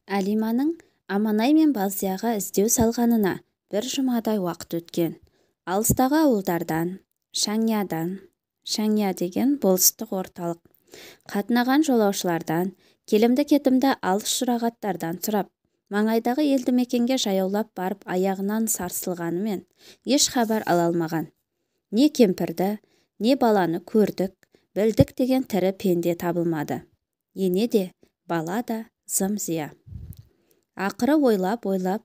Әлиманың Аманай мен Балзияға іздеу салғанына бір жұмадай уақыт өткен. Алыстағы ауылдардан, Шаңиядан, Шаңия деген болыстық орталық, қатынаған жолаушылардан, келімді-кетімді алыс жұрағаттардан сұрап, маңайдағы елді мекенге жаяулап барып аяғынан сарсылғанымен еш хабар ала алмаған. Не кемпірді, не баланы көрдік, білдік деген тірі пенде табылмады. Ене де, бала да зым-зия. Ақыры ойлап-ойлап,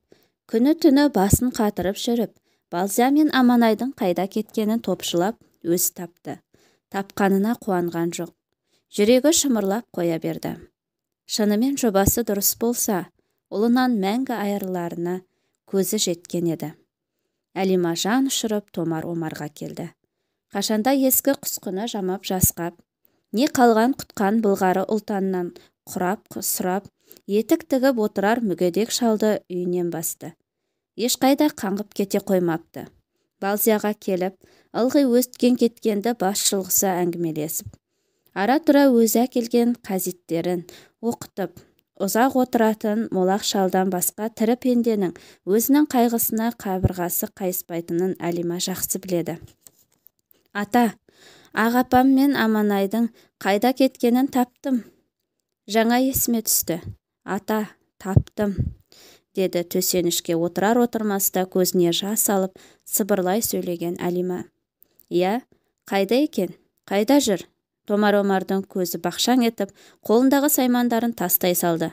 күні-түні басын қатырып жүріп, Балзия мен Аманайдың қайда кеткенін топшылап өзі тапты. Тапқанына қуанған жоқ. Жүрегі шымырлап қоя берді. Шынымен жобасы дұрыс болса, ұлынан мәңгі айырыларына көзі жеткен еді. Әлима жан ұшырып Томар Омарға келді. Қашанда ескі құсқыны жамап жасқап, не қалған құтқан былғары ұлтаннан құрап сұрап, етік тігіп отырар мүгедек шалды үйінен басты. Ешқайда қаңғып кете қоймапты. Балзияға келіп, ылғи өткен кеткенді бас шұлғыса әңгімелесіп, ара-тұра өзі әкелген қазиттерін оқытып, ұзақ отыратын молақ шалдан басқа тірі пенденің өзінің қайғысына қабырғасы қайыспайтынын Әлима жақсы біледі. Ата, ақ апам мен Аманайдың қайда кеткенін таптым. Жаңа есіме түсті. Ата, таптым, деді төсенішке отырар отырмаста көзіне жас алып, сыбырлай сөйлеген Әлима. Иә, қайда екен? Қайда жүр? Томар Омардың көзі бақшаң етіп, қолындағы саймандарын тастай салды.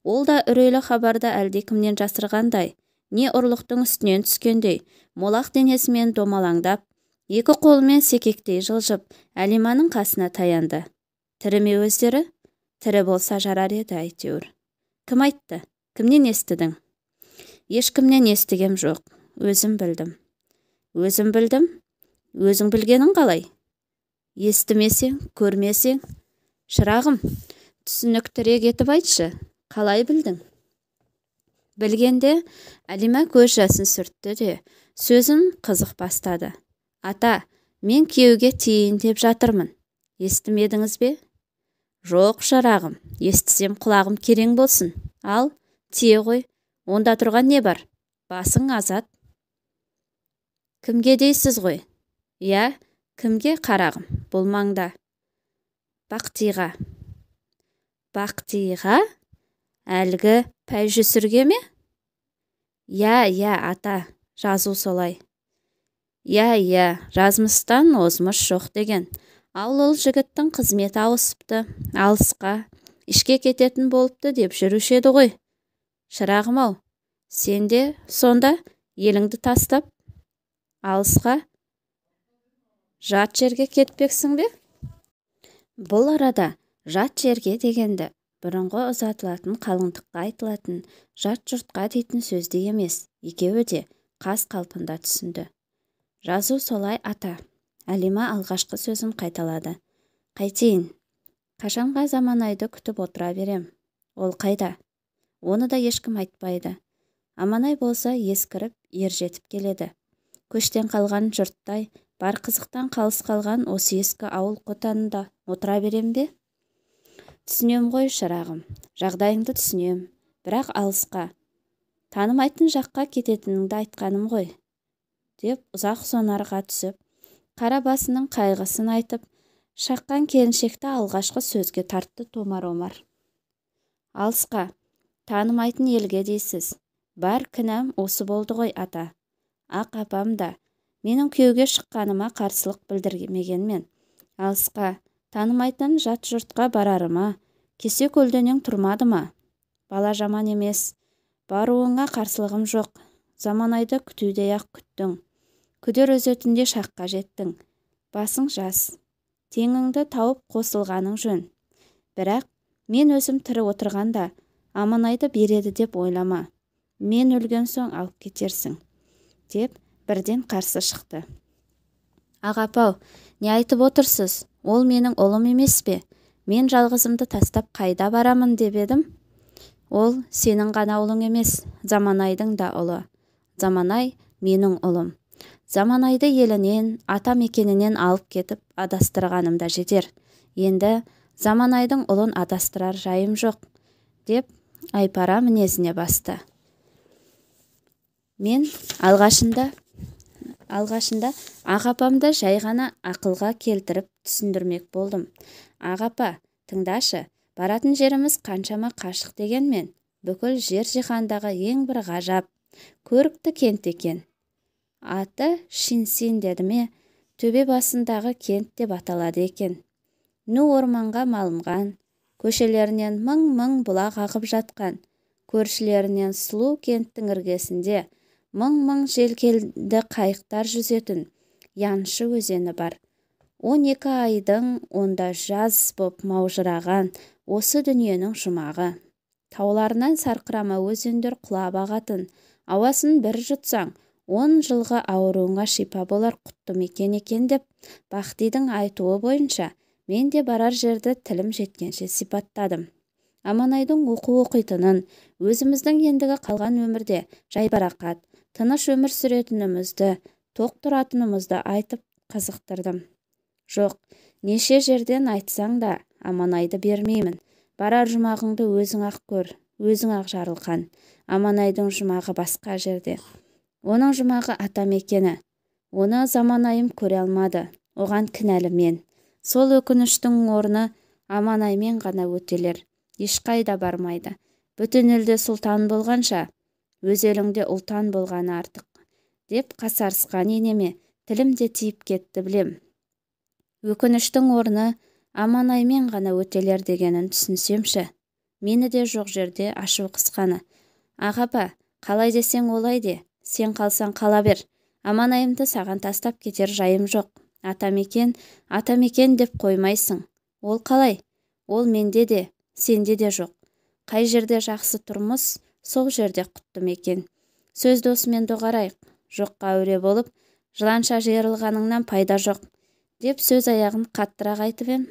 Ол да үрейлі хабарды әлдекімнен жасырғандай, не ұрлықтың үстінен түскендей, молақ денесімен домалаңдап, екі қолымен секектей жылжып, Әлиманың қасына таянды. Тірі ме өздері? Тірі болса жарар еді әйтеуір. Кім айтты? Кімнен естідің? Ешкімнен естігем жоқ. Өзім білдім. Өзім білдім? Өзің білгенің қалай? Естімесең, көрмесең, шырағым, түсініктірек етіп айтшы, қалай білдің? Білгенде Әлима көз жасын сүртті де, сөзін қызық бастады. Ата, мен күйеуге тиейін деп жатырмын. Естімедіңіз бе? Жоқ, шырағым, естісем құлағым керең болсын. Ал, тие ғой, онда тұрған не бар? Басың азат. Кімге дейсіз ғой? Иә, кімге қарағым, бұл маңда? Бақтиға. Бақтиға? Әлгі пәйжүсірге ме? Иә, иә, ата, жазу солай. Иә, иә, жазмыстан озмыш жоқ деген. Ал ол жігіттің қызметі ауысыпты, алысқа, ішке кететін болыпты деп жүруші еді ғой. Шырағым-ау, сен де сонда еліңді тастап, алысқа, жат жерге кетпексің бе? Бұл арада жат жерге дегенді бұрынғы ұзатылатын қалыңдыққа айтылатын жат жұртқа дейтін сөзді емес, екеуі де қаз қалпында түсінді. Жазу солай, ата. Әлима алғашқы сөзін қайталады. Қайтейін, қашанға Заманайды күтіп отыра берем. Ол қайда? Оны да ешкім айтпайды. Аманай болса ескіріп, ер жетіп келеді. Көштен қалған жұрттай, бар қызықтан қалыс қалған осы ескі ауыл қотанында отыра берем бе? Түсінем ғой, шырағым, жағдайыңды түсінем, бірақ алысқа, танымайтын жаққа кететініңді айтқаным ғой, деп ұзақ сонарға түсіп, қара басының қайғысын айтып, шаққан келіншекті алғашқы сөзге тартты Томар Омар. Алысқа, танымайтын елге дейсіз, бар кінәм осы болды ғой, ата. Ақ апам да менің күйеуге шыққаныма қарсылық білдірмегенмен, алысқа, танымайтын жат жұртқа барарыма, кесе көлденең тұрмады ма? Бала жаман емес, баруыңа қарсылығым жоқ. Заманайды күтудей-ақ күттің. Күдер үзетінде шаққа жеттің. Басың жас. Теңіңді тауып қосылғаның жөн. Бірақ мен өзім тірі отырғанда Аманайды береді деп ойлама. Мен өлген соң алып кетерсің, деп бірден қарсы шықты. Ағапау, не айтып отырсыз? Ол менің ұлым емес пе? Мен жалғызымды тастап қайда барамын деп едім? Ол сенің ғана ұлың емес, Заманайдың да ұлы. Заманай менің ұлым. Заманайды елінен, ата мекенінен алып кетіп адастырғаным да жетер. Енді Заманайдың ұлын адастырар жайым жоқ, деп Айпара мінезіне басты. Мен алғашында ақ апамды жай ғана ақылға келтіріп түсіндірмек болдым. Ақ апа, тыңдашы, баратын жеріміз қаншама қашық дегенмен, бүкіл жер жиһандағы ең бір ғажап, көрікті кент екен. Аты Шинсин деді ме, төбе басындағы кент деп аталады екен. Ну орманға малынған, көшелерінен мың-мың бұлақ ағып жатқан, көршілерінен сұлу кенттің іргесінде мың-мың желкенді қайықтар жүзетін Яншы өзені бар. 12 айдың онда жаз боп маужыраған осы дүниенің жұмағы. Тауларынан сарқырама өзендер құлап ағатын, ауасын бір жұтсаң, 10 жылғы ауруыңа шипа болар құтты мекен екен деп Бақтидың айтуы бойынша мен де барар жерді тілім жеткенше сипаттадым. Аманайдың оқу оқитынын, өзіміздің ендігі қалған өмірде жайбарақат, тыныш өмір сүретінімізді, тоқ тұратынымызды айтып қызықтырдым. Жоқ, неше жерден айтсаң да Аманайды бермеймін. Барар жұмағыңды өзің-ақ көр, өзің-ақ жарылқан. Аманайдың жұмағы басқа жерде. Оның жұмағы атамекені. Оны заманайым көре алмады. Оған кінәлі мен. Сол өкініштің орны Аманаймен ғана өтелер. Ешқайда бармайды. Бүтін елде сұлтан болғанша, өз еліңде ұлтан болғаны артық, деп қасарысқан енеме тілім де тиіп кетті білем. Өкініштің орны Аманаймен ғана өтелер дегенін түсінсемші. Мені де жоқ жерде ашу қысқаны. Ақ апа, қалай десең олай де, сен қалсаң қала бер. Аманайымды саған тастап кетер жайым жоқ. Атамекен, атамекен деп қоймайсың. Ол қалай? Ол менде де, сенде де жоқ. Қай жерде жақсы тұрмыс, сол жерде құтты мекен. Сөз досымен доғарайық. Жоққа әуре болып, жыланша жиырылғаныңнан пайда жоқ, деп сөз аяғын қаттырақ айтып ем.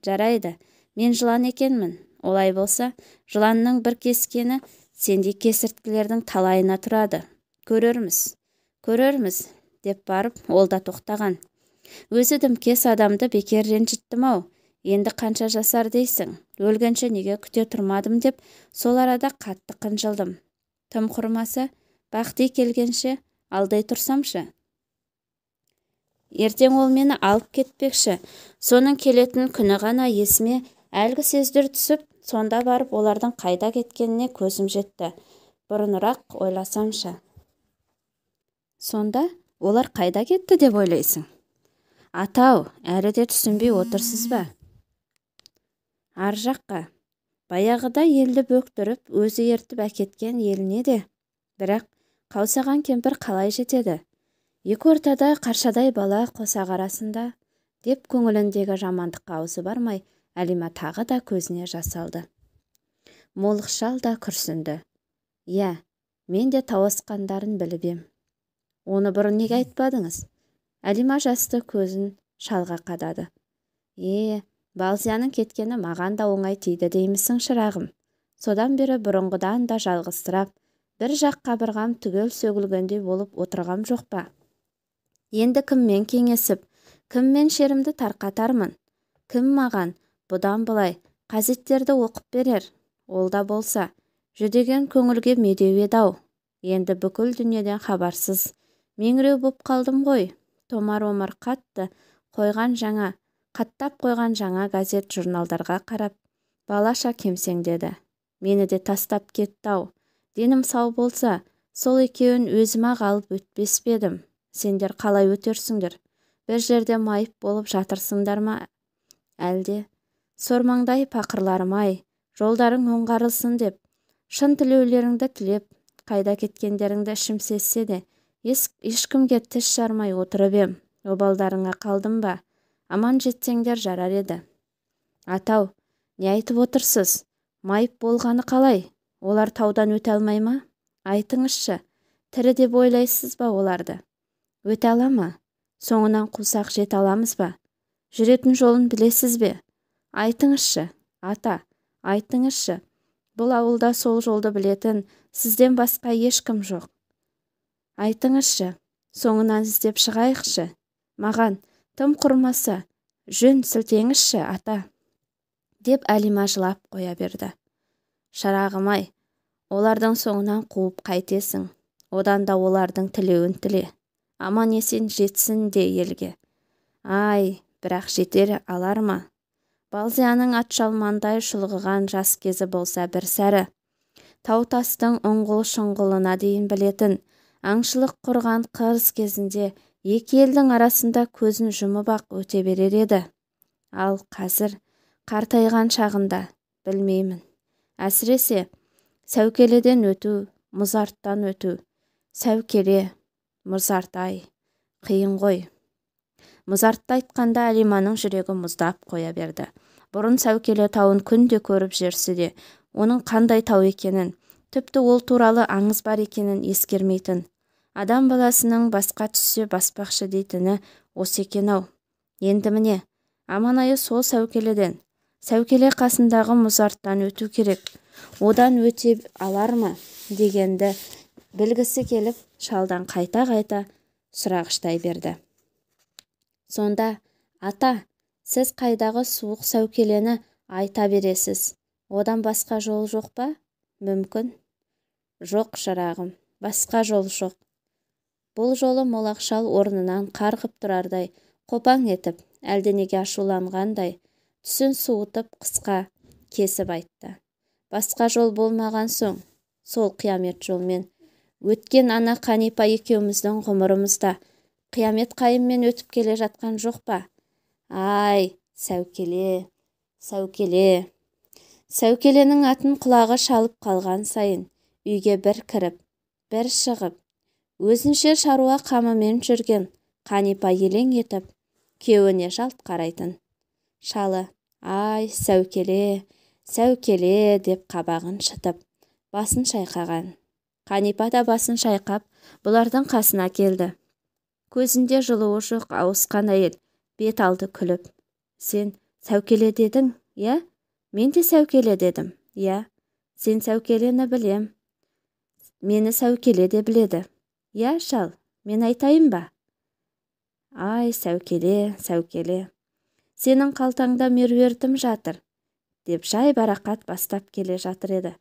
Жарайды, мен жылан екенмін. Олай болса, жыланның бір кескені сендей кесірткілердің талайына тұрады. Көрерміз, көрерміз, деп барып, ол да тоқтаған. Өзі дімкес адамды бекер ренжіттім-ау. Енді қанша жасар дейсің? Өлгенше неге күте тұрмадым деп, сол арада қатты қынжылдым. Тым құрмаса, Бақти келгенше алдай тұрсамшы. Ертең ол мені алып кетпекші. Соның келетін күні ғана есіме әлгі сездер түсіп, сонда барып олардың қайда кеткеніне көзім жетті. Бұрынырақ ойласамшы. Сонда олар қайда кетті деп ойлайсың? Атау, әрі де түсінбей отырсыз ба? Ар жаққа. Баяғыда елді бөктіріп, өзі ертіп әкеткен еліне де. Бірақ қаусаған кемпір қалай жетеді? Екі ортада қаршадай бала қосақ арасында, деп көңіліндегі жамандыққа аузы бармай, Әлима тағы да көзіне жас алды. Молық шал да күрсінді. Иә, мен де тауасқандарын біліп ем. Оны бұрын неге айтпадыңыз? Әлима жасты көзін шалға қадады. Балзияның кеткені маған да оңай тиді деймісің, шырағым. Содан бері бұрынғыдан да жалғызсырап, бір жақ қабырғам түгел сөгілгендей болып отырғам жоқ па? Енді кіммен кеңесіп, кіммен шерімді тарқатармын? Кім маған бұдан былай газеттерді оқып берер? Ол да болса, жүдеген көңілге медеу еді-ау. Енді бүкіл дүниеден хабарсыз, меңіреу боп қалдым ғой. Томар-омар қатты қойған жаңа, қаттап қойған жаңа газет журналдарға қарап, балаша кемсеңдеді. Мені де тастап кетті-ау. Денім сау болса, сол екеуін өзім-ақ алып өтпес пе едім? Сендер қалай өтерсіңдер? Бір жерде майып болып жатырсыңдар ма? Әлде сормаңдай пақырларым-ай, жолдарың оңғарылсын деп, шын тілеулеріңді тілеп, қайда кеткендеріңді ішім сезсе де, ешкімге тіс жармай отырып ем. Обалдарыңа қалдым ба? Аман жетсеңдер жарар еді. Атау, не айтып отырсыз? Майып болғаны қалай? Олар таудан өте алмай ма? Айтыңызшы, тірі деп ойлайсыз ба оларды? Өте ала ма? Соңынан қусақ жете аламыз ба? Жүретін жолын білесіз бе? Айтыңызшы, ата, айтыңызшы. Бұл ауылда сол жолды білетін сізден басқа ешкім жоқ. Айтыңызшы, соңынан іздеп шығайықшы. Маған тым құрмаса, жөн сілтеңізші, ата, деп Әлима жылап қоя берді. Шырағым-ай, олардың соңынан қуып қайтесің, одан да олардың тілеуін тіле. Аман-есен жетсін де елге. Ай, бірақ жетер алар ма? Балзияның атжалмандай шұлғыған жас кезі болса бір сәрі. Тау-тастың ұңғыл-шұңғылына дейін білетін, аңшылық құрған қыз кезінде екі елдің арасында көзін жұмып-ақ өте берер еді. Ал қазір қартайған шағында білмеймін. Әсіресе сәукеледен өту, мұзарттан өту. Сәукеле, мұзарт-ай, қиын ғой. Мұзартты айтқанда Әлиманың жүрегі мұздап қоя берді. Бұрын Сәукеле тауын күнде көріп жүрсе де, оның қандай тау екенін, тіпті ол туралы аңыз бар екенін ескермейтін. Адам баласының басқа түссе баспақшы дейтіні осы екен-ау. Енді міне, Аманайы сол Сәукеледен, Сәукеле қасындағы мұзарттан өту керек. Одан өте алар ма дегенді білгісі келіп, шалдан қайта-қайта сұрағыштай берді. Сонда, ата, сіз қайдағы суық сәукелені айта бересіз? Одан басқа жол жоқ па? Мүмкін. Жоқ, шырағым, басқа жол жоқ. Бұл жолы молақ шал орнынан қарғып тұрардай, қопаң етіп, әлденеге ашуланғандай, түсін суытып қысқа кесіп айтты. Басқа жол болмаған соң, сол қиямет жолмен өткен ана Қанипа екеуміздің ғұмырымызда қиямет қайыммен өтіп келе жатқан жоқ па? Ай, сәукеле, сәукеле. Сәукеленің атын құлағы шалып қалған сайын үйге бір кіріп, бір шығып, өзінше шаруа қамымен жүрген Қанипа елең етіп, күйеуіне жалт қарайтын. Шалы, ай, сәукеле, сәукеле деп қабағын шытып, басын шайқаған. Қанипа да басын шайқап, бұлардың қасына келді. Көзінде жылуы жоқ ауысқан әйел, бет алды күліп. Сен сәукеле дедің, иә? Мен де сәукеле дедім, иә? Сен сәукелені білем. Мені сәукеле де біледі. Иә, шал, мен айтайын ба? Ай, сәукеле, сәукеле. Сенің қалтаңда меруертім жатыр, деп жай барақат бастап келе жатыр еді.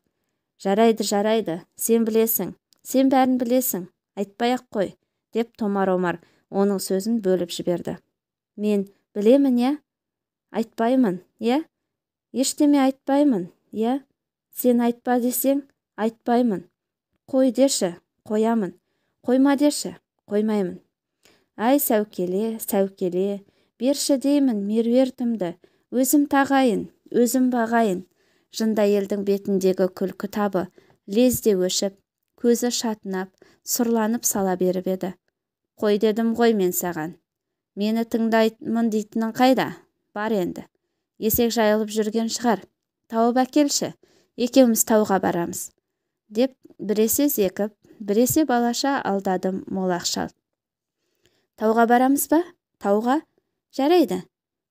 Жарайды, жарайды, сен білесің, сен бәрін білесің, айтпай-ақ қой, деп Томар Омар оның сөзін бөліп жіберді. Мен білемін, иә? Айтпаймын, иә? Ештеме айтпаймын, иә? Сен айтпа десең, айтпаймын. Қой деші, қоямын. Қойма деші, қоймаймын. Ай, сәукеле, сәукеле, берші деймін меруертімді, өзім тағайын, өзім бағайын. Жынды әйелдің бетіндегі күлкі табы лезде өшіп, көзі шатынап, сұрланып сала беріп еді. Қой дедім ғой мен саған. Мені тыңдаймын дейтінің қайда? Бар енді. Есек жайылып жүрген шығар. Тауып әкелші, екеуміз тауға барамыз. Деп біресе зекіп, біресе балаша алдады молақ шал. Тауға барамыз ба? Тауға? Жарайды.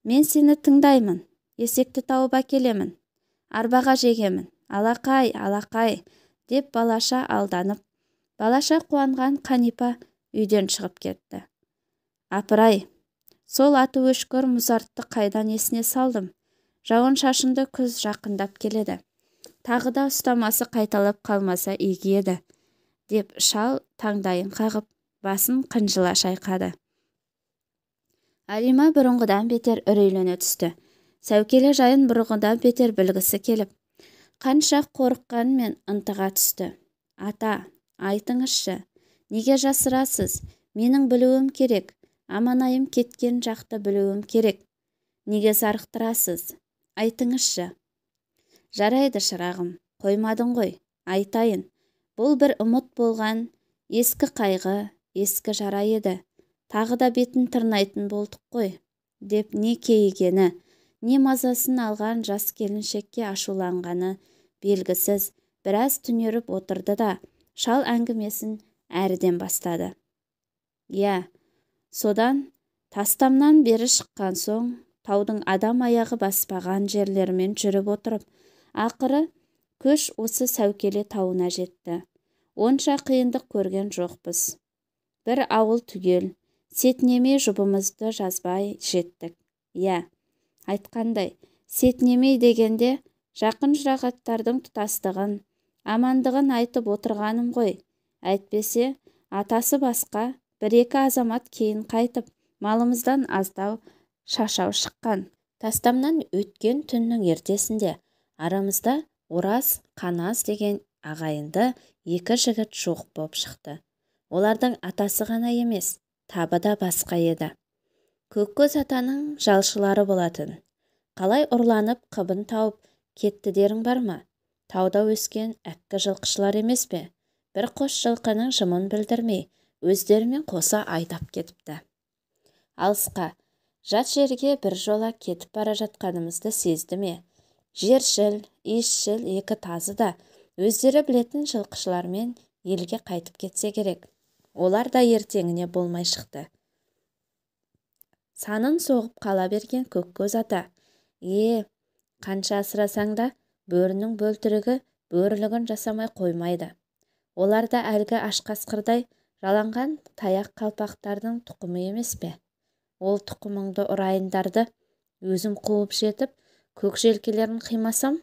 Мен сені тыңдаймын. Есекті тауып әкелемін. Арбаға жегемін. Алақай, алақай, деп балаша алданып, балаша қуанған Қанипа үйден шығып кетті. Апырай, сол аты өшкір мұзартты қайдан есіне салдым. Жауын-шашынды күз жақындап келеді. Тағы да ұстамасы қайталап қалмаса игі еді, деп шал таңдайын қағып, басын қынжыла шайқады. Әлима бұрынғыдан бетер үрейлене түсті. Сәукеле жайын бұрынғыдан бетер білгісі келіп, қанша қорыққанмен ынтыға түсті. Ата, айтыңызшы, неге жасырасыз? Менің білуім керек. Аманайым кеткен жақты білуім керек. Неге зарықтырасыз? Айтыңызшы. Жарайды, шырағым, қоймадың ғой, айтайын. Бұл бір ұмыт болған ескі қайғы, ескі жара еді. Тағы да бетін тырнайтын болдық қой, деп не кейігені, не мазасын алған жас келіншекке ашуланғаны белгісіз, біраз түнеріп отырды да, шал әңгімесін әріден бастады. Иә, содан тастамнан бері шыққан соң, таудың адам аяғы баспаған жерлерімен жүріп отырып, ақыры көш осы Сәукеле тауына жетті. Онша қиындық көрген жоқпыз. Бір ауыл түгел, сетінемей жұбымызды жазбай жеттік. Иә, айтқандай, сетінемей дегенде Жақын жұрағаттардың тұтастығын, амандығын айтып отырғаным ғой. Әйтпесе, атасы басқа бір-екі азамат кейін қайтып, малымыздан аздау шашау шыққан. Тастамнан өткен түннің ертесінде арамызда Ораз, Қаназ деген ағайынды екі жігіт жоқ боп шықты. Олардың атасы ғана емес, табы да басқа еді. Көккөз атаның жалшылары болатын. Қалай ұрланып қыбын тауып кетті дерің бар ма? Тауда өскен әккі жылқышылар емес пе? Бір қос жылқының жымын білдірмей, өздерімен қоса айдап кетіпті. Алысқа, жат жерге бір жола кетіп бара жатқанымызды сезді ме? Жершіл, иісшіл екі тазы да өздері білетін жылқышылармен елге қайтып кетсе керек. Олар да ертеңіне болмай шықты. Санын соғып қала берген Көккөз ата, қанша асырасаң да бөрінің бөлтірігі бөрілігін жасамай қоймайды. Олар да әлгі аш қасқырдай жаланған таяқ қалпақтардың тұқымы емес пе? Ол тұқымыңды ұрайындарды өзім қуып жетіп, көк желкелерін қимасам,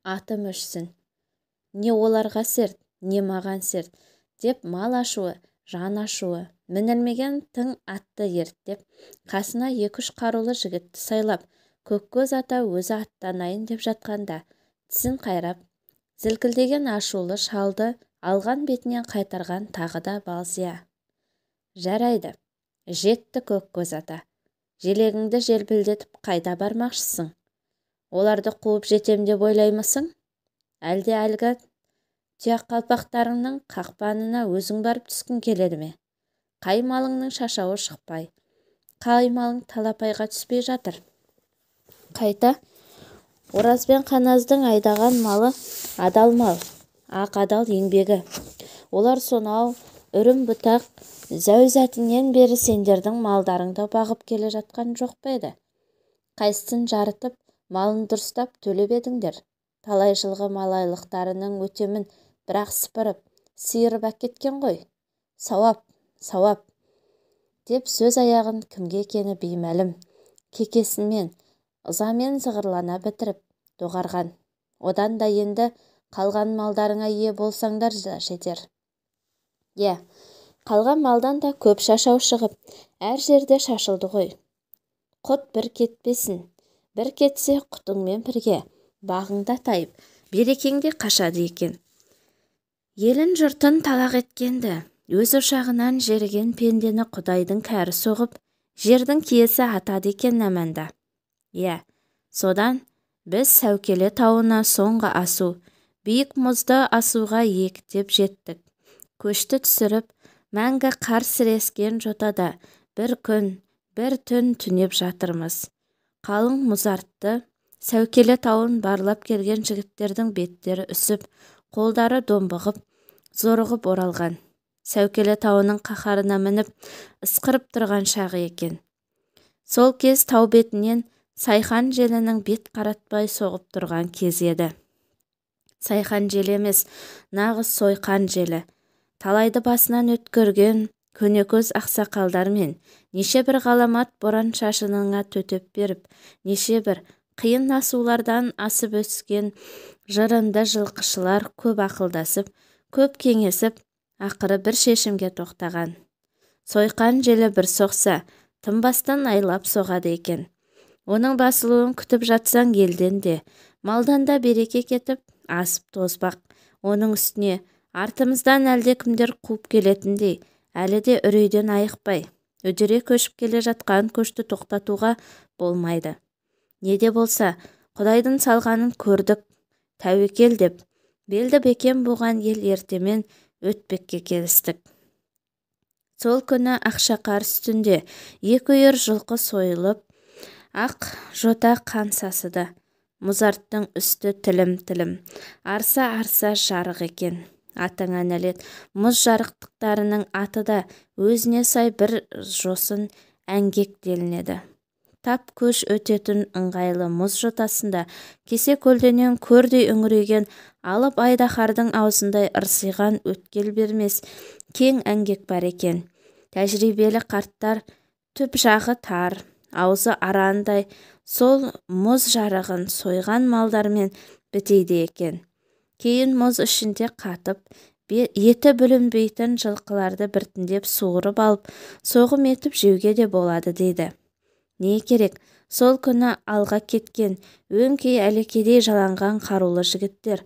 атым өшсін. Не оларға серт, не маған серт, деп мал ашуы, жан ашуы, мінілмеген тың атты ерттеп, қасына екі-үш қарулы жігітті сайлап, Көккөз ата өзі аттанайын деп жатқанда, тісін қайрап, зілкілдеген ашулы шалды алған бетінен қайтарған тағы да Балзия. Жарайды, жетті Көккөз ата. Желегіңді желпілдетіп қайда бармақшысың? Оларды қуып жетем деп ойлаймысың? Әлде әлгі тұяқ қалпақтарыңның қақпанына өзің барып түскің келеді ме? Қай малыңның шашауы шықпай, қай малың талапайға түспей жатыр? Қайта Ораз бен Қаназдың айдаған малы адал мал, ақ адал еңбегі. Олар сонау үрім бұтақ зәу-зәтінен бері сендердің малдарыңды бағып келе жатқан жоқ па еді? Қайсысын жарытып, малын дұрыстап төлеп едіңдер? Талай жылғы малайлықтарының өтемін бірақ сыпырып, сиырып әкеткен ғой. Сауап, сауап, деп сөз аяғын кімге екені беймәлім, кекесінмен, ызамен зығырлана бітіріп, доғарған. Одан да енді қалған малдарыңа ие болсаңдар да жетер. Иә, қалған малдан да көп шашау шығып, әр жерде шашылды ғой. Құт бір кетпесін, бір кетсе құтыңмен бірге, бағыңда тайып, берекеңде қашады екен. Елін жұртын талақ еткенді, өз ошағынан жеріген пендені Құдайдың кәрі соғып, жердің киесі атады екен әманда. Иә, содан біз Сәукеле тауына соңғы асу, биік мұзды асуға ектеп жеттік. Көшті түсіріп, мәңгі қар сірескен жотада бір күн, бір түн түнеп жатырмыз. Қалың мұзартты Сәукеле тауын барлап келген жігіттердің беттері үсіп, қолдары домбығып, зорығып оралған. Сәукеле тауының қаһарына мініп, ысқырып тұрған шағы екен. Сол кез тау бетінен сайхан желінің бет қаратпай соғып тұрған кез еді. Сайхан желі емес, нағыз сойқан желі. Талайды басынан өткерген көнекөз ақсақалдармен неше бір ғаламат боран шашыныңа төтеп беріп, неше бір қиын асулардан асып өскен жырынды жылқышылар көп ақылдасып, көп кеңесіп, ақыры бір шешімге тоқтаған. Сойқан желі бір соқса, тынбастан айлап соғады екен. Оның басылуын күтіп жатсаң елден де, малдан да береке кетіп, асып тозбақ. Оның үстіне артымыздан әлдекімдер қуып келетіндей, әлі де үрейден айықпай, үдере көшіп келе жатқан көшті тоқтатуға болмайды. Не де болса, Құдайдың салғанын көрдік, тәуекел деп, белді бекем буған ел ертемен өтпекке келістік. Сол күні ақшақар үстінде екі үйір жылқы сойылып, ақ жота қан сасыды. Мұзарттың үсті тілім-тілім, арса-арса жарық екен. Атыңа нәлет, мұз жарықтықтарының аты да өзіне сай бір жосын әңгек делінеді. Тап көш өтетін ыңғайлы мұз жотасында кесе көлденең көрдей үңірейген алып айдаһардың аузындай ырсиған өткел бермес кең әңгек бар екен. Тәжірибелі қарттар түп жағы тар, Аузы арандай сол мұз жарығын сойған малдармен бітейді екен. Кейін мұз ішінде қатып, еті бүлінбейтін жылқыларды біртіндеп суырып алып, соғым етіп жеуге де болады дейді. Не керек, сол күні алға кеткен өңкей әлекедей жаланған қарулы жігіттер,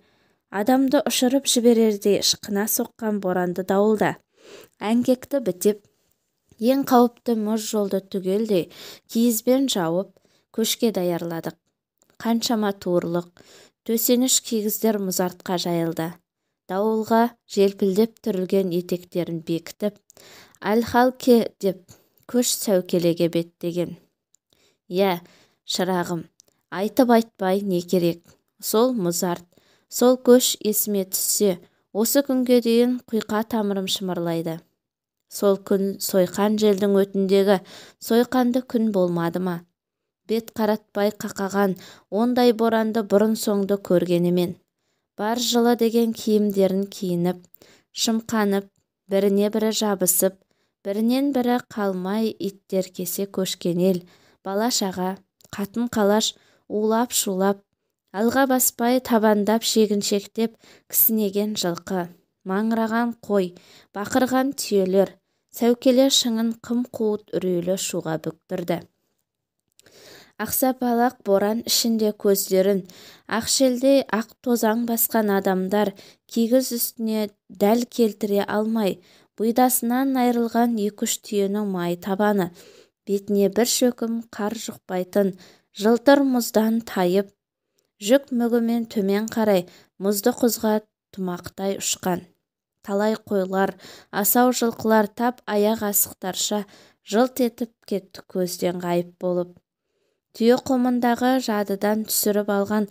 адамды ұшырып жіберердей ышқына соққан боранды дауылда әңгекті бітеп, ең қауіпті мұз жолды түгелдей киізбен жауып, көшке даярладық. Қаншама туырлық, төсеніш кигіздер мұзартқа жайылды. Дауылға желпілдеп түрілген етектерін бекітіп, әлхалке деп көш сәукелеге беттеген. Иә, шырағым, айтып айтпай не керек, сол мұзарт, сол көш есіме түссе, осы күнге дейін құйқа тамырым шымырлайды. Сол күн сойқан желдің өтіндегі сойқанды күн болмады ма? Бет қаратпай қақаған ондай боранды бұрын-соңды көргенімен. Бар жылы деген киімдерін киініп, шымқанып, біріне бірі жабысып, бірінен бірі қалмай иттер кесе көшкен ел, бала-шаға, қатын-қалаш улап-шулап, алға баспай табандап шегіншектеп кісінеген жылқы, маңыраған қой, бақырған түйелер, сәукеле шыңын қым-қуыт үрейлі шуға бүктірді. Ақсапалақ боран ішінде көздерін ақшелдей ақ тозаң басқан адамдар кигіз үстіне дәл келтіре алмай, бұйдасынан айрылған екі-үш түйенің май табаны, бетіне бір шөкім қар жұқпайтын жылтыр мұздан тайып, жүк мүгімен төмен қарай мұзды құзға тұмақтай ұшқан. Талай қойлар, асау жылқылар тап аяқ асықтарша жылт етіп кетті көзден ғайып болып. Түйе қомындағы жадыдан түсіріп алған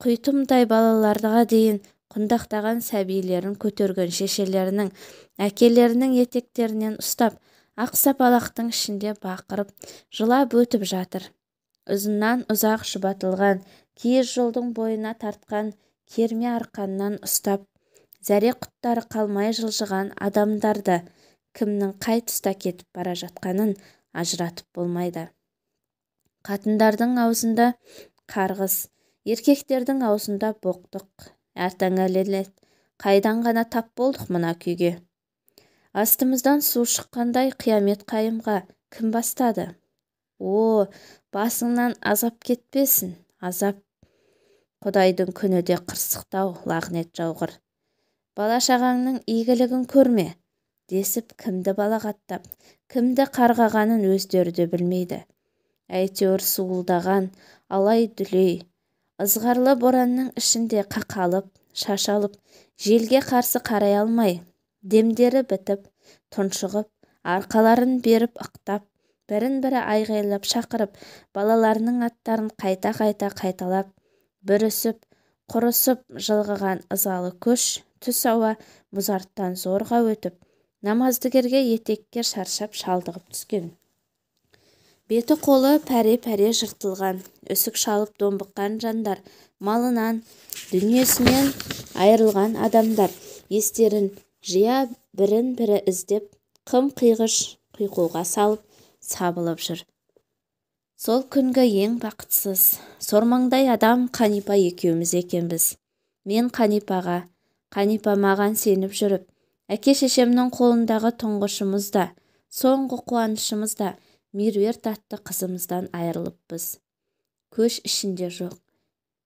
құйтымдай балаларға дейін құндақтаған сәбилерін көтерген шешелерінің, әкелерінің етектерінен ұстап, ақ сапалақтың ішінде бақырып, жылап өтіп жатыр. Ұзыннан ұзақ шұбатылған киіз жолдың бойына тартқан керме арқаннан ұстап, зәре құттары қалмай жылжыған адамдарды кімнің қай тұста кетіп бара жатқанын ажыратып болмайды. Қатындардың аузында қарғыс, еркектердің аузында боқтық. Артаңа лелет, қайдан ғана тап болдық мына күйге? Астымыздан су шыққандай қиямет қайымға кім бастады? О, басыңнан азап кетпесін, азап. Құдайдың күні де қырсықтау, лағнет жауғыр. Бала-шағаңның игілігін көрме, десіп кімді балағаттап, кімді қарғағанын өздері де білмейді. Әйтеуір суылдаған, алай-дүлей, ызғарлы боранның ішінде қақалып, шашалып, желге қарсы қарай алмай, демдері бітіп, тұншығып, арқаларын беріп ықтап, бірін-бірі айғайлап шақырып, балаларының аттарын қайта-қайта қайталап, бүрісіп, құрысып жылғыған ызалы көш түс ауа мұзарттан зорға өтіп, намаздыгерге етекке шаршап шалдығып түскен. Беті қолы пәре-пәре жыртылған, үсік шалып домбыққан жандар, малынан, дүниесінен айырылған адамдар естерін жия бірін-бірі іздеп, қым-қиғыш құйқуға салып, сабылып жүр. Сол күнгі ең бақытсыз, сормаңдай адам Қанипа екеуміз екенбіз. Мен Қанипаға, Қанипа маған сеніп жүріп, әке-шешемнің қолындағы тұңғышымыз да, соңғы қуанышымыз да Меруерт атты қызымыздан айырылыппыз. Көш ішінде жоқ,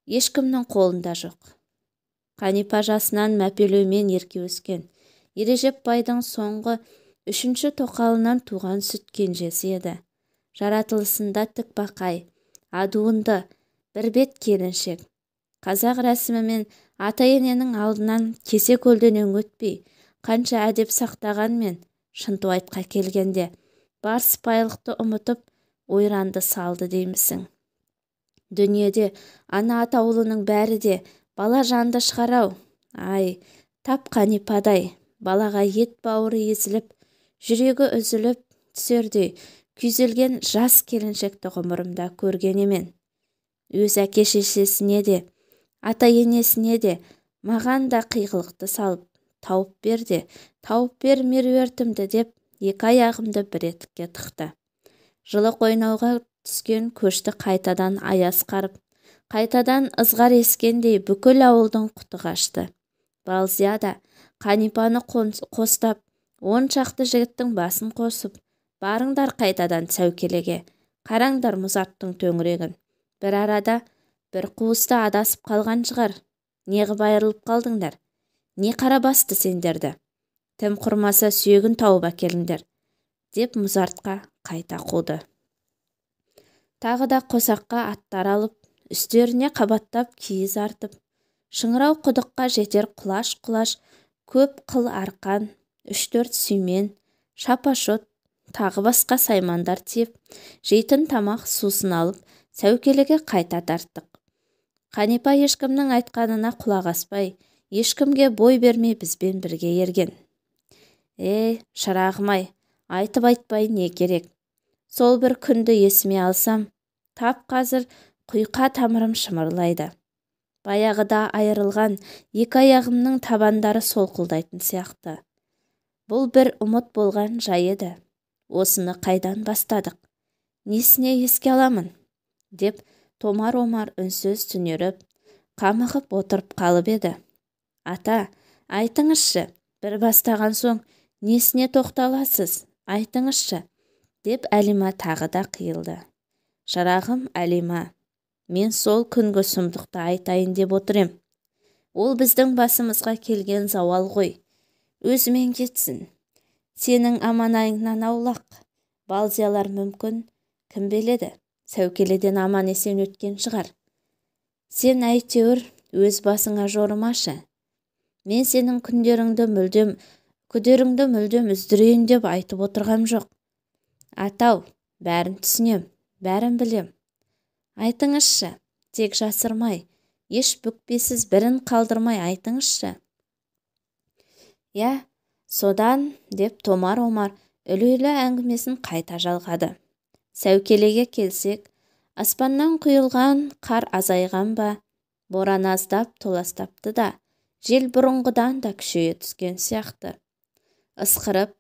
ешкімнің қолында жоқ. Қанипа жасынан мәпелеумен ерке өскен, Ережеп байдың соңғы үшінші тоқалынан туған сүт кенжесі еді. Жаратылысында тік бақай, адуынды, бірбет келіншек. Қазақ рәсімімен ата-ененің алдынан кесе көлденең өтпей, қанша әдеп сақтағанмен шынтуайтқа келгенде бар сыпайылықты ұмытып, ойранды салды деймісің. Дүниеде ана атаулының бәрі де бала жанды шығарау. Ай, тап Қанипадай, балаға ет бауыры езіліп, жүрегі үзіліп түсердей күйзелген жас келіншекті ғұмырымда көрген емен. Өз әке-шешесіне де, ата-енесіне де, маған да қиғылықты салып, тауып бер де, тауып бер Меруертімді деп, екі аяғымды бір етікке тықты. Жылы қойнауға Түскен көшті қайтадан аяз қарып, қайтадан ызғар ескендей бүкіл ауылдың құты қашты. Балзия да Қанипаны қостап, 10 шақты жігіттің басын қосып, барыңдар қайтадан сәукелеге, қараңдар мұзарттың төңірегін. Бір арада, бір қуыста адасып қалған шығар. Неғып айырылып қалдыңдар? Не қара басты сендерді? Тым құрмаса сүйегін тауып әкеліңдер, деп мұзартқа қайта қуды. Тағы да қосаққа аттар алып, үстеріне қабаттап киіз артып, шыңырау құдыққа жетер құлаш-құлаш көп қыл арқан, үш-төрт сүймен, шапашот, тағы басқа саймандар тиеп, жейтін тамақ, сусын алып, сәукелеге қайта тарттық. Қанипа ешкімнің айтқанына құлақ аспай, ешкімге бой бермей бізбен бірге ерген. Е, шырағым-ай, айтып айтпай не керек? Сол бір күнді есіме алсам, тап қазір құйқа тамырым шымырлайды. Баяғыда айырылған екі аяғымның табандары солқылдайтын сияқты. Бұл бір ұмыт болған жай еді. Осыны қайдан бастадық? Несіне еске аламын? Деп Томар Омар үнсіз түнеріп, қамығып отырып қалып еді. Ата, айтыңызшы, бір бастаған соң несіне тоқталасыз, айтыңызшы, деп Әлима тағы да қиылды. Шырағым Әлима, мен сол күнгі сұмдықты айтайын деп отыр ем. Ол біздің басымызға келген зауал ғой. Өзімен кетсін. Сенің Аманайыңнан аулақ. Балзиялар мүмкін, кім біледі, сәукеледен аман-есен өткен шығар. Сен әйтеуір өз басыңа жорымашы. Мен сенің күндеріңді мүлдем, күдеріңді мүлдем үздірейін деп айтып отырғам жоқ. Атау, бәрін түсінем, бәрін білем. Айтыңызшы, тек жасырмай, еш бүкпесіз, бірін қалдырмай айтыңызшы. Иә, содан, деп Томар Омар үрейлі әңгімесін қайта жалғады. Сәукелеге келсек, аспаннан құйылған қар азайған ба, боран аздап толастапты да, жел бұрынғыдан да күшейе түскен сияқты. Ысқырып,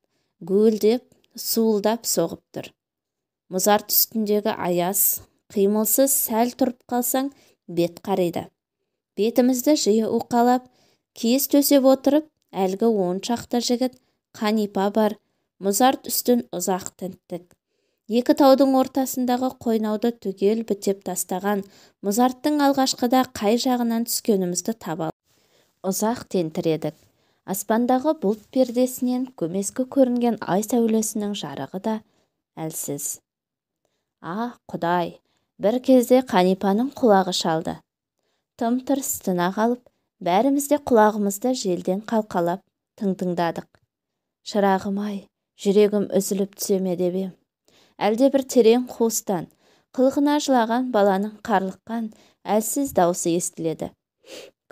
гуілдеп, суылдап соғып тұр. Мұзарт үстіндегі аяз қимылсыз, сәл тұрып қалсаң, бет қариды. Бетімізді жиі уқалап, киіз төсеп отырып, әлгі 10 шақты жігіт, Қанипа бар, мұзарт үстін ұзақ тінттік. Екі таудың ортасындағы қойнауды түгел бітеп тастаған мұзарттың алғашқыда қай жағынан түскенімізді таба ұзақ тентіредік. Аспандағы бұлт пердесінен көмескі көрінген ай сәулесінің жарығы да әлсіз. А, құдай! Бір кезде Қанипаның құлағы шалды. Тым-тырыс тына қалып, бәріміз де құлағымызды желден қалқалап тың тыңдадық. Шырағым-ай, жүрегім үзіліп түсе ме деп ем. Әлде бір терең қуыстан қылғына жылаған баланың қарлыққан әлсіз даусы естіледі.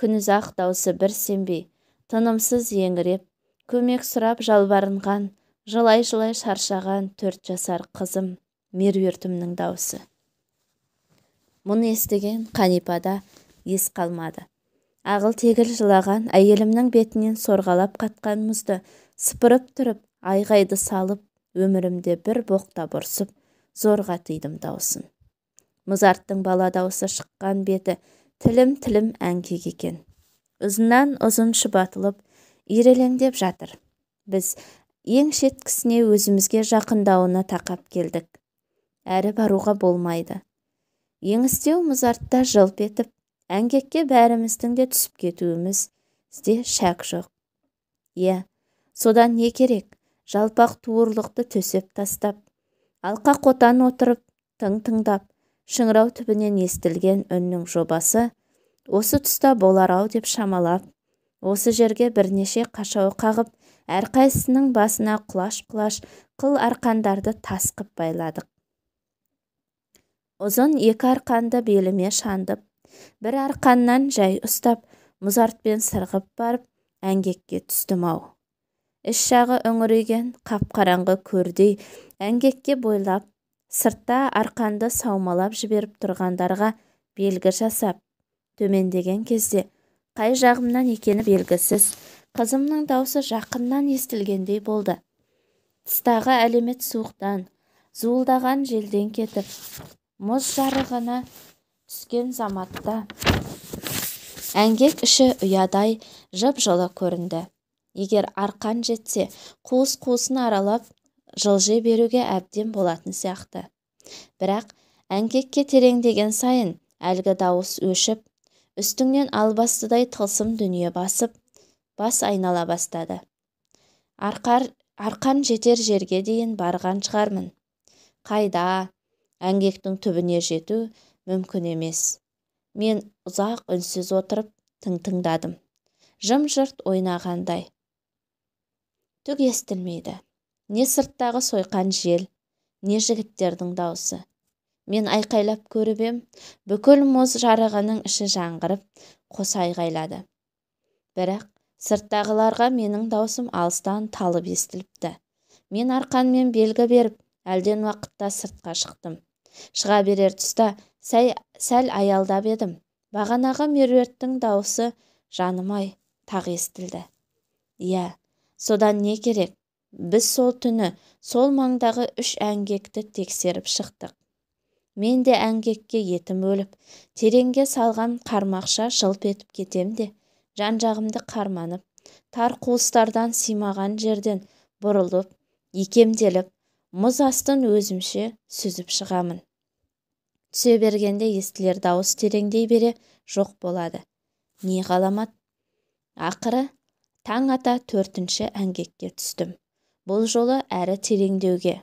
Күнұзақ даусы бір сембей, тынымсыз еңіреп, көмек сұрап жалбарынған, жылай-жылай шаршаған 4 жасар қызым Меруертімнің даусы. Мұны естіген Қанипада ес қалмады. Ағыл-тегіл жылаған әйелімнің бетінен сорғалап қатқан мұзды сыпырып тұрып, айғайды салып, өмірімде бір боқтап ұрсып, зорға тыйдым даусын. Мұзарттың бала даусы шыққан беті тілім-тілім әңгек екен. Ұзыннан ұзын шұбатылып, ирелеңдеп жатыр. Біз ең шеткісіне, өзімізге жақындауына тақап келдік. Әрі баруға болмайды. Еңістеу мұзартта жылп етіп, әңгекке бәріміздің де түсіп кетуімізде шәк жоқ. Иә, содан не керек? Жалпақ туырлықты төсеп тастап, алқа қотан отырып, тың тыңдап, шыңырау түбінен естілген үннің жобасы осы тұста болар-ау деп шамалап, осы жерге бірнеше қашау қағып, әрқайсысының басына құлаш-құлаш қыл арқандарды тас қып байладық. Ұзын екі арқанды беліме шандып, бір арқаннан жай ұстап, мұзартпен сырғып барып, әңгекке түстім-ау. Іш жағы үңірейген қап-қараңғы көрдей әңгекке бойлап, сыртта арқанды саумалап жіберіп тұрғандарға белгі жасап, төмендеген кезде қай жағымнан екені белгісіз қызымның даусы жақыннан естілгендей болды. Тыстағы әлемет суықтан, зуылдаған желден кетіп Мұз жарығына түскен заматта әңгек іші ұядай жып-жылы көрінді. Егер арқан жетсе, қуыс-қуысын аралап, жылжи беруге әбден болатын сияқты. Бірақ әңгекке тереңдеген сайын әлгі дауыс өшіп, үстіңнен албастыдай тылсым дүние басып, бас айнала бастады. Арқан жетер жерге дейін барған шығармын. Қайда? Әңгектің түбіне жету мүмкін емес. Мен ұзақ үнсіз отырып тың тыңдадым. Жым-жырт ойнағандай. Түк естілмейді. Не сырттағы сойқан жел, не жігіттердің даусы. Мен айқайлап көріп ем, бүкіл мұз жарығының іші жаңғырып, қоса айғайлады. Бірақ сырттағыларға менің даусым алыстан талып естіліпті. Мен арқанмен белгі беріп, әлден уақытта сыртқа шықтым. Шыға берер тұста сәл аялдап едім. Бағанағы Меруерттің даусы жаным-ай тағы естілді. Иә, содан не керек? Біз сол түні сол маңдағы 3 әңгекті тексеріп шықтық. Мен де әңгекке етім өліп, тереңге салған қармақша жылп етіп кетем де, жан-жағымды қарманып, тар қуыстардан сыймаған жерден бұрылып, икемделіп, мұз астын өзімше сүзіп шығамын. Түсе бергенде естілер дауыс тереңдей бере жоқ болады. Не ғаламат? Ақыры таң ата 4-ші әңгекке түстім. Бұл жолы әрі тереңдеуге,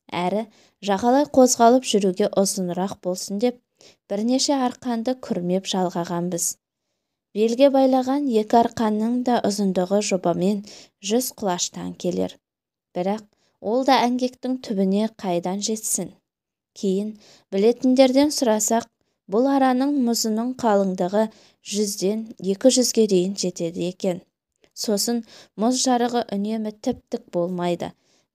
әрі жағалай қозғалып жүруге ұзынырақ болсын деп, бірнеше арқанды күрмеп жалғағанбыз. Белге байлаған 2 арқанның да ұзындығы жобамен 100 құлаштан келер. Бірақ ол да әңгектің түбіне қайдан жетсін? Кейін білетіндерден сұрасақ, бұл араның мұзының қалыңдығы 100-ден 200-ге дейін жетеді екен. Сосын мұз жарығы үнемі тіп-тік болмайды.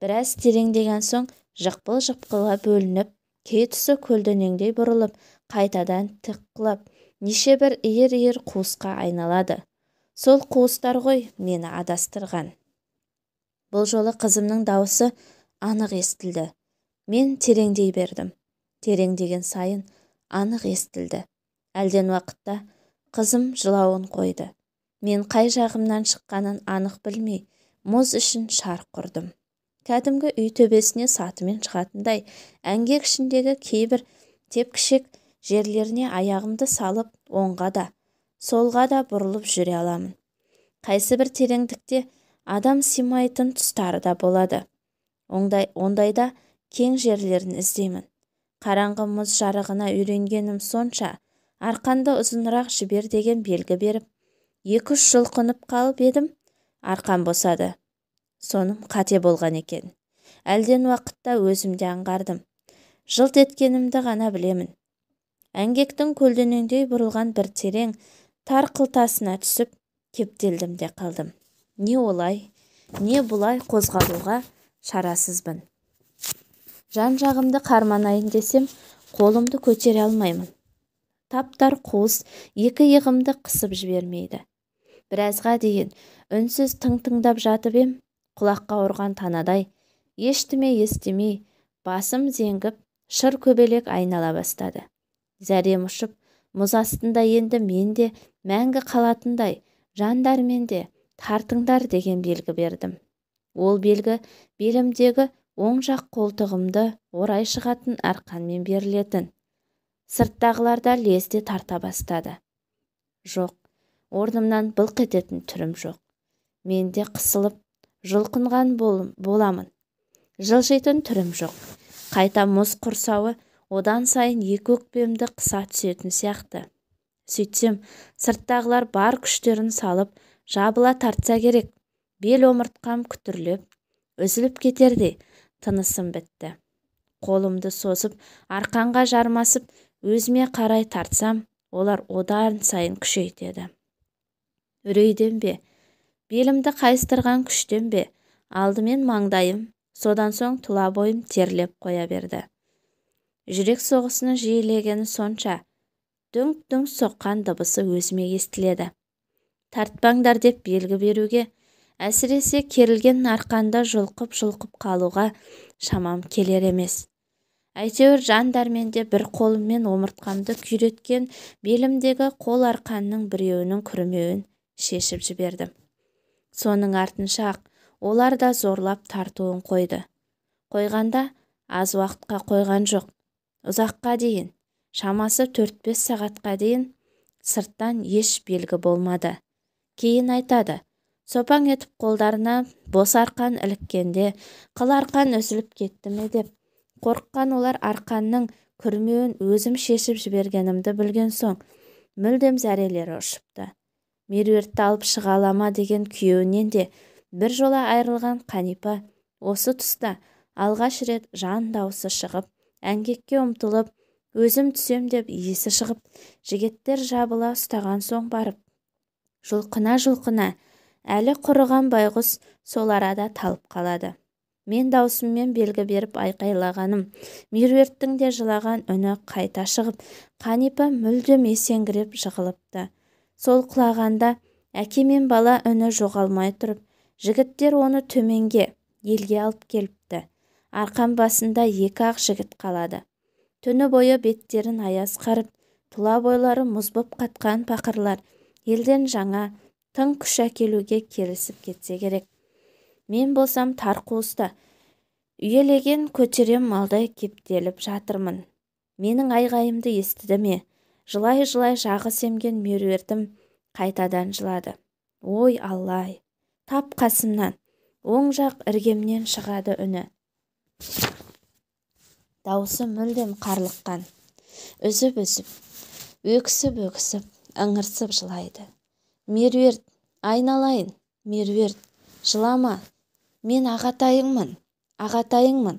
Біраз тереңдеген соң жықпыл-жықпылға бөлініп, кей тұсы көлденеңдей бұрылып, қайтадан тік құлап, неше бір иір-иір қуысқа айналады. Сол қуыстар ғой мені адастырған. Бұл жолы қызымның дауысы анық естілді. Мен тереңдей бердім. Тереңдеген сайын анық естілді. Әлден уақытта қызым жылауын қойды. Мен қай жағымнан шыққанын анық білмей, мұз ішін шарқ ұрдым. Кәдімгі үй төбесіне сатымен шығатындай, әңгек ішіндегі кейбір тепкішек жерлеріне аяғымды салып, оңға да, солға да бұрылып жүре аламын. Қайсы бір тереңдікте адам сыймайтын тұстары да болады. Ондайда кең жерлерін іздеймін. Қараңғы мұз жарығына үйренгенім сонша, арқанды ұзынырақ жібер деген белгі беріп, 2-3 жұлқынып қалып едім, арқан босады. Соным қате болған екен. Әлден уақытта өзім де аңғардым. Жылт еткенімді ғана білемін. Әңгектің көлденеңдей бұрылған бір терең тар қылтасына түсіп, кептелдім де қалдым. Не олай, не бұлай қозғалуға шарасызбын. Жан-жағымды қарманайын десем, қолымды көтере алмаймын. Таптар қуыс екі иығымды қысып жібермейді. Біразға дейін үнсіз тың-тыңдап жатып ем, құлаққа ұрған танадай, ештеме естімей, басым зеңгіп, шыр көбелек айнала бастады. Зәрем ұшып, мұз астында енді мен де мәңгі қалатындай, жандармен де тартыңдар деген белгі бердім. Ол белгі белімдегі оң жақ қолтығымды орай шығатын арқанмен берілетін. Сырттағылар да лезде тарта бастады. Жоқ, орнымнан былқ ететін түрім жоқ. Мен де қысылып, жұлқынған боламын. Жылжитын түрім жоқ. Қайта мұз құрсауы одан сайын екі өкпемді қыса түсетін сияқты. Сөйтсем, сырттағылар бар күштерін салып, жабыла тартса керек. Бел омыртқам күтірлеп, үзіліп кетердей тынысым бітті. Қолымды созып, арқанға жармасып, өзіме қарай тартсам, олар одан сайын күшейтеді. Үрейден бе, белімді қайыстырған күштен бе, алдымен маңдайым, содан соң тұла бойым терлеп қоя берді. Жүрек соғысының жиілегені сонша, дүңк-дүңк соққан дыбысы өзіме естіледі. Тартпаңдар деп белгі беруге, әсіресе керілген арқанда жұлқып-жұлқып қалуға шамам келер емес. Әйтеуір жан дәрменде бір қолыммен омыртқамды күйреткен белімдегі қол арқанның біреуінің күрмеуін шешіп жібердім. Соның артынша-ақ олар да зорлап тартуын қойды. Қойғанда аз уақытқа қойған жоқ. Ұзаққа дейін, шамасы 4-5 сағатқа дейін сырттан еш белгі болмады. Кейін айтады, сопаң етіп қолдарына бос арқан іліккенде қыл арқан үзіліп кетті ме деп қорыққан олар арқанның күрмеуін өзім шешіп жібергенімді білген соң мүлдем зәрелері ұшыпты. Меруертті алып шыға ала ма деген күйеуінен де бір жола айырылған Қанипа осы тұста алғаш рет жан даусы шығып, әңгекке ұмтылып, өзім түсем деп есі шығып, жігіттер жабыла ұстаған соң барып, жұлқына-жұлқына, әлі құрыған байғұс сол арада талып қалады. Мен даусыммен белгі беріп айқайлағаным, Меруерттің де жылаған үні қайта шығып, Қанипа мүлдем есеңгіреп жығылыпты. Сол құлағанда әке мен бала үні жоғалмай тұрып, жігіттер оны төменге, елге алып келіпті. Арқан басында екі-ақ жігіт қалады. Түні бойы беттерін аяз қарып, тұла бойлары мұз боп қатқан пақырлар елден жаңа тың күш әкелуге келісіп кетсе керек. Мен болсам тар қуыста үйелеген көтерем малдай кептеліп жатырмын. Менің айғайымды естіді ме? Жылай-жылай жағы семген Меруертім қайтадан жылады. Ой, Аллай! Тап қасымнан, оң жақ іргемнен шығады үні. Даусы мүлдем қарлыққан. Үзіп-үзіп, өксіп-өксіп, ыңырсып жылайды. Меруерт, айналайын, Меруерт, жылама. Мен ағатайыңмын, ағатайыңмын,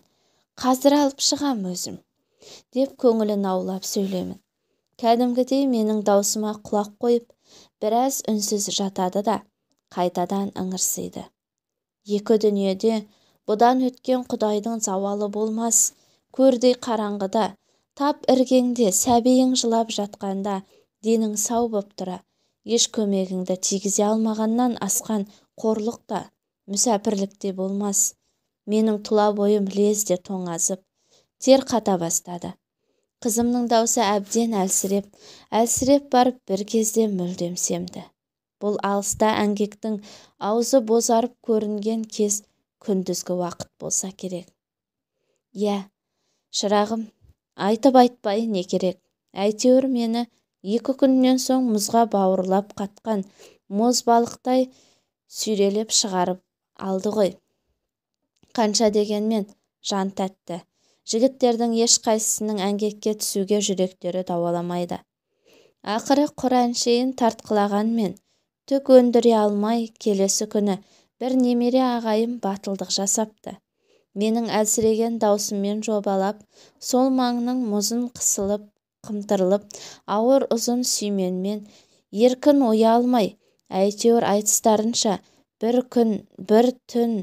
қазір алып шығам өзім, деп көңілін аулап сөйлемін. Кәдімгідей менің даусыма құлақ қойып, біраз үнсіз жатады да, қайтадан ыңырсиды. Екі дүниеде бұдан өткен құдайдың зауалы болмас, көрдей қараңғыда, тап іргеңде сәбиің жылап жатқанда денің сау боп тұра, еш көмегіңді тигізе алмағаннан асқан қорлық та, мүсәпірлік те болмас. Менің тұла бойым лезде тоңазып, тер қата бастады. Қызымның даусы әбден әлсіреп, әлсіреп барып бір кезде мүлдем семді. Бұл алыста әңгектің аузы бозарып көрінген кез күндізгі уақыт болса керек. Иә, шырағым, айтып айтпай не керек. Әйтеуір мені 2 күннен соң мұзға бауырлап қатқан мұз балықтай сүйрелеп шығарып алды ғой. Қанша дегенмен жан тәтті. Жігіттердің ешқайсысының әңгекке түсуге жүректері дауаламайды. Ақыры құр әншейін тартқылағанмен түк өндіре алмай келесі күні бір немере ағайым батылдық жасапты. Менің әлсіреген даусыммен жобалап, сол маңның мұзын қысылып, қымтырылып, ауыр ұзын сүйменмен еркін оя алмай, әйтеуір айтыстарынша бір күн, бір түн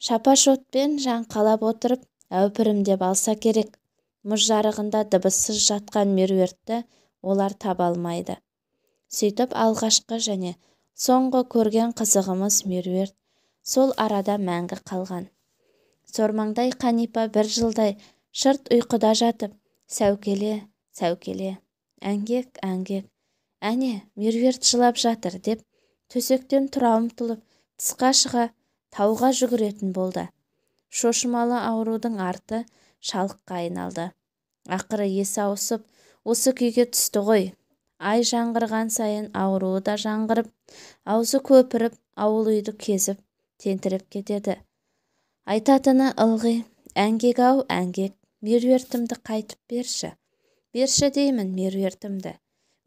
шапашотпен жаңқалап отырып, әупірімдеп алса керек. Мұз жарығында дыбыссыз жатқан Меруертті олар таба алмайды. Сөйтіп алғашқы және соңғы көрген қызығымыз Меруерт сол арада мәңгі қалған. Сормаңдай Қанипа бір жылдай шырт ұйқыда жатып, сәукеле, сәукеле, әңгек, әңгек, әне, Меруерт жылап жатыр деп төсектен тұра ұмтылып, тысқа шыға тауға жүгіретін болды. Шошымалы аурудың арты шалыққа айналды. Ақыры есі ауысып, осы күйге түсті ғой. Ай жаңғырған сайын ауруы да жаңғырып, аузы көпіріп, ауыл үйді кезіп, тентіреп кетеді. Айтатыны ылғи, әңгек ау, әңгек, Меруертімді қайтып берші. Берші деймін Меруертімді.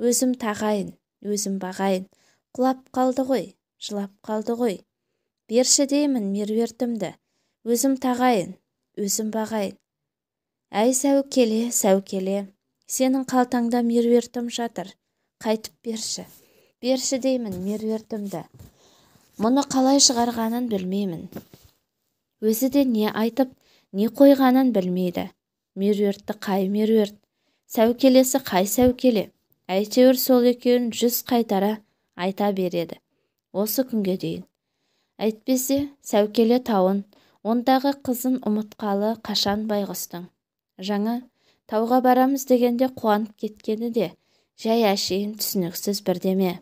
Өзім тағайын, өзім бағайын. Құлап қалды ғой, жылап қалды ғой. Берші деймін Меруертімді. Өзім тағайын, өзім бағайын. Әй сәукеле, сәукеле, сенің қалтаңда Меруертім жатыр. Қайтып берші. Берші деймін Меруертімді. Мұны қалай шығарғанын білмеймін. Өзі де не айтып, не қойғанын білмейді. Меруертті қай Меруерт, сәукелесі қай сәукеле, әйтеуір сол екеуін 100 қайтара айта береді. Осы күнге дейін. Әйтпесе, сәукеле тауын, ондағы қызын ұмытқалы қашан байғұстың. Жаңа тауға барамыз дегенде қуанып кеткені де жай әшейін түсініксіз бірдеме.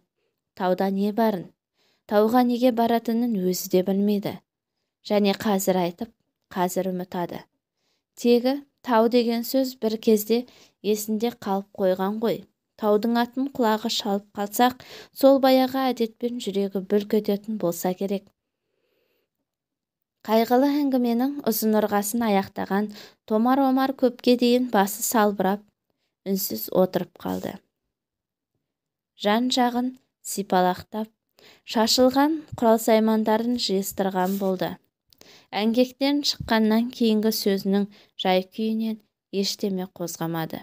Тауда не барын, тауға неге баратынын өзі де білмейді. Және қазір айтып, қазір ұмытады. Тегі тау деген сөз бір кезде есінде қалып қойған ғой. Таудың атын құлағы шалып қалсақ, сол баяғы әдетпен жүрегі бүлк ететін болса керек. Қайғылы әңгіменің ұзын ырғасын аяқтаған Томар Омар көпке дейін басы салбырап, үнсіз отырып қалды. Жан-жағын сипалақтап, шашылған құрал-саймандарын жиыстырған болды. Әңгектен шыққаннан кейінгі сөзінің жай-күйінен ештеме қозғамады.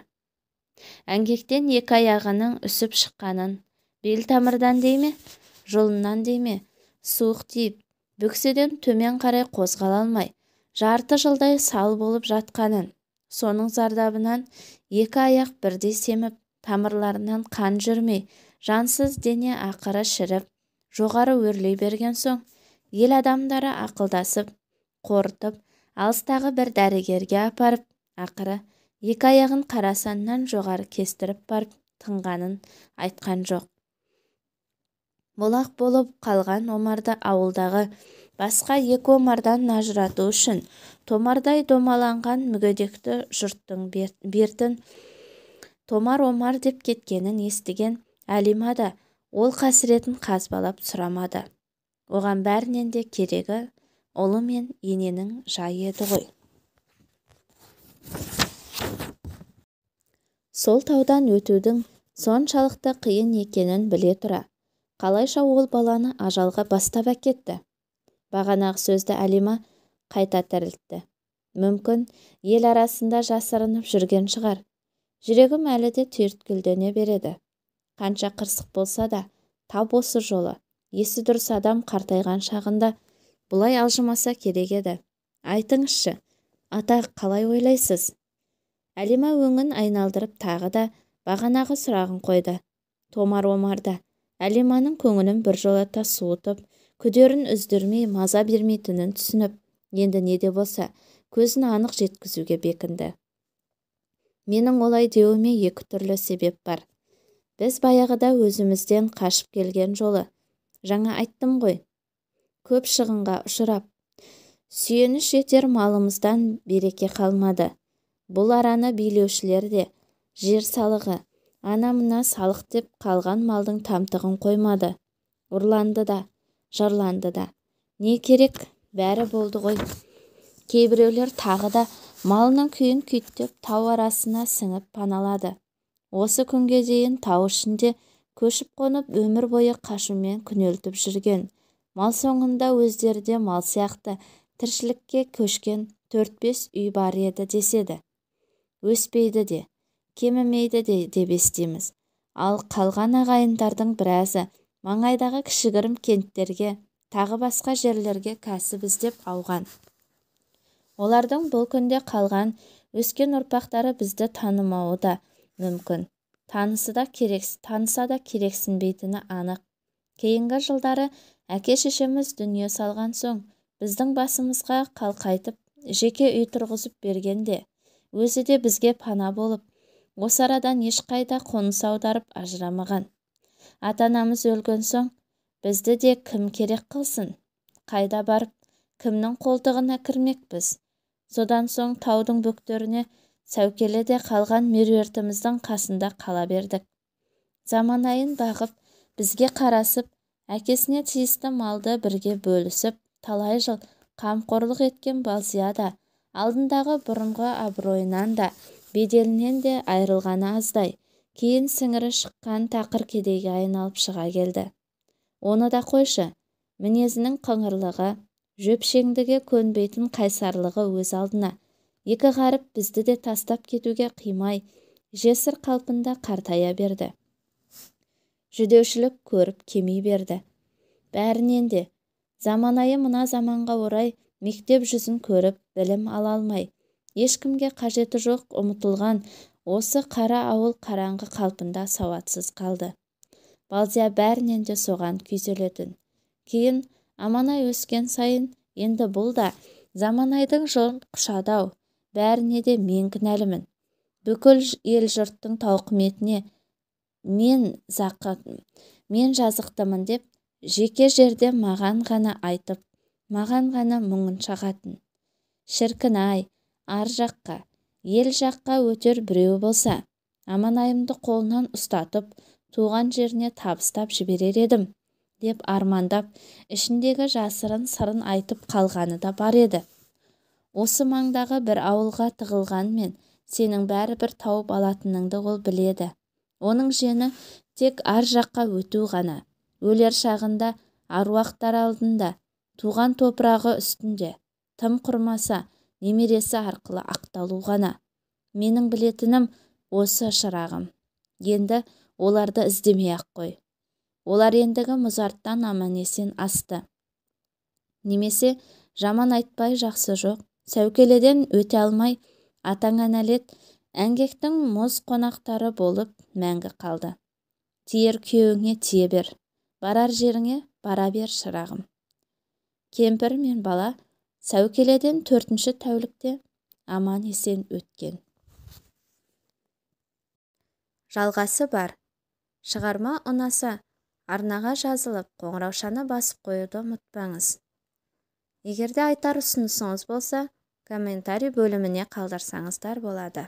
Әңгектен екі аяғының үсіп шыққанын, бел тамырдан дей ме, жұлыннан дей ме, суық тиіп, бөкседен төмен қарай қозғала алмай, жарты жылдай сал болып жатқанын, соның зардабынан екі аяқ бірдей семіп, тамырларынан қан жүрмей, жансыз дене ақыры шіріп, жоғары өрлей берген соң, ел адамдары ақылдасып, қорытып, алыстағы бір дәрігерге апарып, ақыры екі аяғын қарасаннан жоғары кестіріп барып тынғанын айтқан жоқ. Молақ болып қалған Омарды ауылдағы басқа екі Омардан ажырату үшін томардай домаланған мүгедекті жұрттың бертін Томар Омар деп кеткенін естіген Әлима да ол қасіретін қазбалап сұрамады. Оған бәрінен де керегі ұлы мен ененің жайы еді ғой. Сол таудан өтудің соншалықты қиын екенін біле тұра, қалайша ол баланы ажалға бастап әкетті? Бағанағы сөзді Әлима қайта тірілтті. Мүмкін, ел арасында жасырынып жүрген шығар. Жүрегім әлі де түйірткілдене береді. Қанша қырсық болса да, тап осы жолы, есі дұрыс адам қартайған шағында бұлай алжымаса керек еді. Айтыңызшы, ата, қалай ойлайсыз? Әлима өңін айналдырып тағы да бағанағы сұрағын қойды. Томар Омар да Әлиманың көңілін біржолата суытып, күдерін үздірмей маза бермейтінін түсініп, енді не де болса көзін анық жеткізуге бекінді. Менің олай деуіме екі түрлі себеп бар. Біз баяғыда өзімізден қашып келген жолы, жаңа айттым ғой, көп шығынға ұшырап, сүйеніш етер малымыздан береке қалмады. Бұл араны билеушілер де жер салығы, ана-мына салық деп қалған малдың тамтығын қоймады. Ұрланды да, жарланды да. Не керек, бәрі болды ғой. Кейбіреулер тағы да малының күйін күйттеп тау арасына сіңіп паналады. Осы күнге дейін тау ішінде көшіп қонып өмір бойы қашумен күнелтіп жүрген. Мал соңында өздері де мал сияқты тіршілікке көшкен 4-5 үй бар еді деседі. Өспейді де, кемімейді де деп естиміз. Ал қалған ағайындардың біразы маңайдағы кішігірім кенттерге, тағы басқа жерлерге кәсіп іздеп ауған. Олардың бұл күнде қалған өскен ұрпақтары бізді танымауы да мүмкін. Таныса да керексінбейтіні анық. Кейінгі жылдары әке-шешеміз дүние салған соң, біздің басымызға қалқайтып, жеке үй тұрғызып бергенде, өзі де бізге пана болып, осы арадан ешқайда қоныс аударып ажырамаған. Ата-анамыз өлген соң, бізді де кім керек қылсын? Қайда барып, кімнің қолтығына кірмекпіз? Содан соң таудың бөктеріне сәукеледе қалған меруертіміздің қасында қала бердік. Заманайын бағып, бізге қарасып, әкесіне тиісті малды бірге бөлісіп, талай жыл қамқорлық еткен Балзия да, алдындағы бұрынғы абыройынан да, беделінен де айырылғаны аздай, кейін сіңірі шыққан тақыр кедейге айналып шыға келді. Оны да қойшы, мінезінің қыңырлығы, жөпшеңдіге көнбейтін қайсарлығы өз алдына, екі ғаріп бізді де тастап кетуге қимай, жесір қалпында қартая берді. Жүдеушілік көріп кеми берді. Бәрінен де, заманайы мына заманға орай мектеп жүзін көріп, білім ала алмай, ешкімге қажеті жоқ ұмытылған осы қара ауыл қараңғы қалпында сауатсыз қалды. Балзия бәрінен де соған күйзелетін. Кейін Аманай өскен сайын енді бұл да заманайдың жолын құшады-ау, Бәріне де мен кінәлімін. Бүкіл ел-жұрттың тауқыметіне мен жазықтымын деп жеке жерде маған ғана айтып, маған ғана мұңын шағатын. Шіркін-ай, ар жаққа, ел жаққа өтер біреу болса, Аманайымды қолынан ұстатып, туған жеріне табыстап жіберер едім, деп армандап, ішіндегі жасырын сырын айтып қалғаны да бар еді. Осы маңдағы бір ауылға тығылғанмен сенің бәрібір тауып алатыныңды ол біледі. Оның жеңі тек ар жаққа өту ғана. Өлер шағында аруақтар алдында, туған топырағы үстінде, тым құрмаса немересі арқылы ақталу ғана. Менің білетінім осы, шырағым. Енді оларды іздемей-ақ қой. Олар ендігі мұзарттан аман-есен асты. Немесе жаман айтпай жақсы жоқ, сәукеледен өте алмай атаңа нәлет әңгектің мұз қонақтары болып мәңгі қалды. Тиер күйеуіңе тие бер, барар жеріңе бара бер, шырағым. Кемпір мен бала сәукеледен 4-ші тәулікте аман-есен өткен. Жалғасы бар. Шығарма ұнаса, арнаға жазылып, қоңыраушаны басып қоюды ұмытпаңыз. Егерде айтар ұсынысыңыз болса, комментарий бөліміне қалдырсаңыздар болады.